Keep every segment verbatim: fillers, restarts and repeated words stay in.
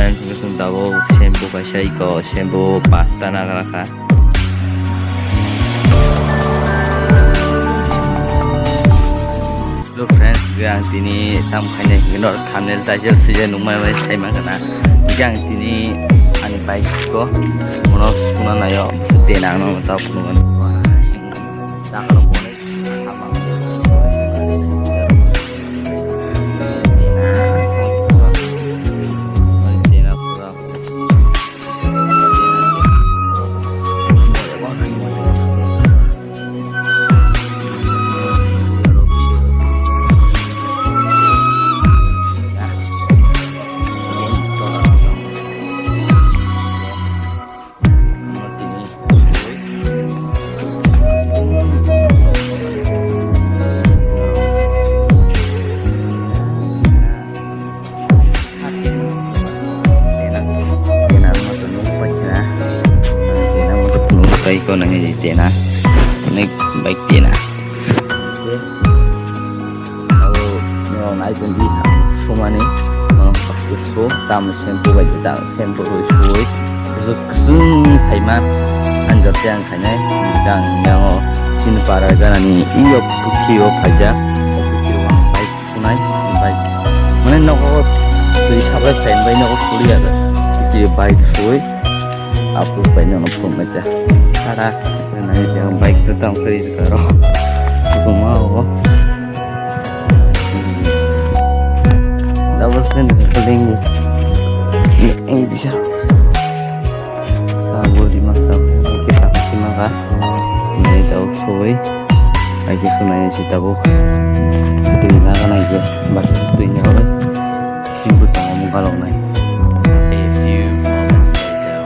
Friends, bwswng tabuk shampoo kaisa iko, shampoo pasta nagra kha. Hello friends, hwnkhe ang tini tam khainai hwnkhe no thumbnail title swijak nukmai bai sai mankha na. Hwnkhe ang tini ani bike ko mono suna naio, tena ang no tabuk nukmani. Tena motor nung paikha. Tena motor nung paikha nang ni tena. Onek bike tena. Abo nai tong di sumani. Usu tam shampoo bai ta shampoo bai sui. Usu kusung phaima. Anjor te ang khainai. Jang yango sini para ganani iyo pukio phaja. Pukio ang bike sunai, bike. Mane nogo twi sabai phain bai nogo suli ya da. Ki bike sui. Apu bai nono phone mai ta. Tara, nai te bike to tam kari karo. Kuma o. Double screen building. Ini bisa. Sa body mak ta. Oke, sa sima ka. Nai tau sui. Ai ke sunai si tabuk. Twi na ka nai ke. Bak twi na ka. Simple tong mo galong nai. A few moments later.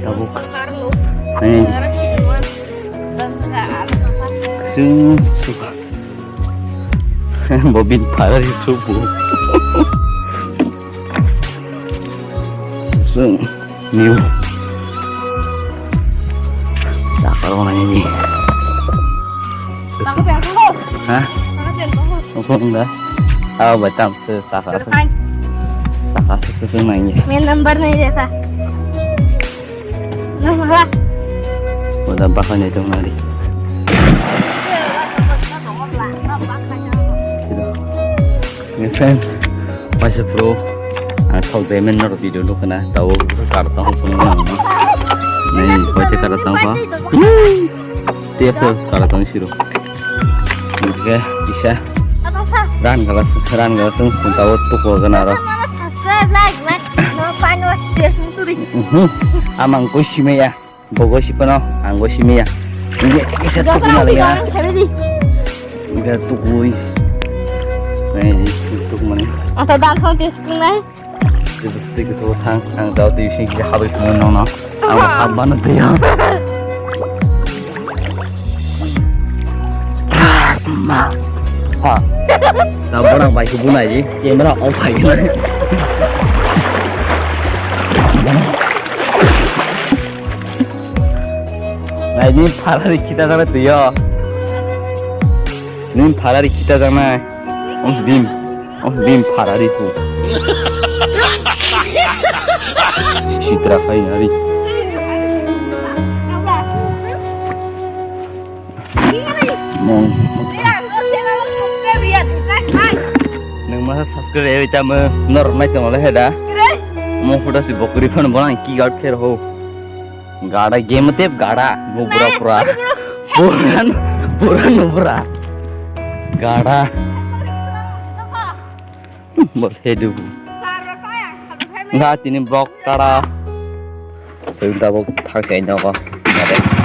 Tabuk. Kusung suka. Bobin parari subu. Kusung. New. Sakar mana ini? Hah? Apa enggak? Oh, batam se saka se. Saka se kusung nanya. Main number nahi dekha. Udah bakal itu mari. Sida. Ni friends, paisa pro, ah, thok de men nor video nuk na, tau kar tang pun na. Ni paisa kar tang pa. Tiap kar tang siro. Oke, bisa. Ran galas, ran galas, sing tau tuko gana ro. Subscribe, like, like, no, find us, yes, muturi. Mhm. Amang ko sime ya. Bogo sipano, ang go simi ya. Ini bisa tukuna lagi ya. Ini tukui. Ini tukmani. Atau dal son tes kunai. Jadi stik itu thang, ang tahu di sini kita habis pun nona. Ang habis mana dia? Ma. Ha. Tahu orang baik pun aja. Kamera off aja. Nai, ni pharari khita jana tuyo. Ni pharari khita jana. Om dim. Om dim pharari pu. Sitra khai nari. Mong. Nang masa subscribe ya, tamo nor nai tamo le heda. Mong photo si bokri phone bonang ki out kher ho. Gada game tep gada nubra pura. Pura pura nubra. Gada. Bos hedu. Nga tini block tara. Sing tabuk thak sai nogo. Gada.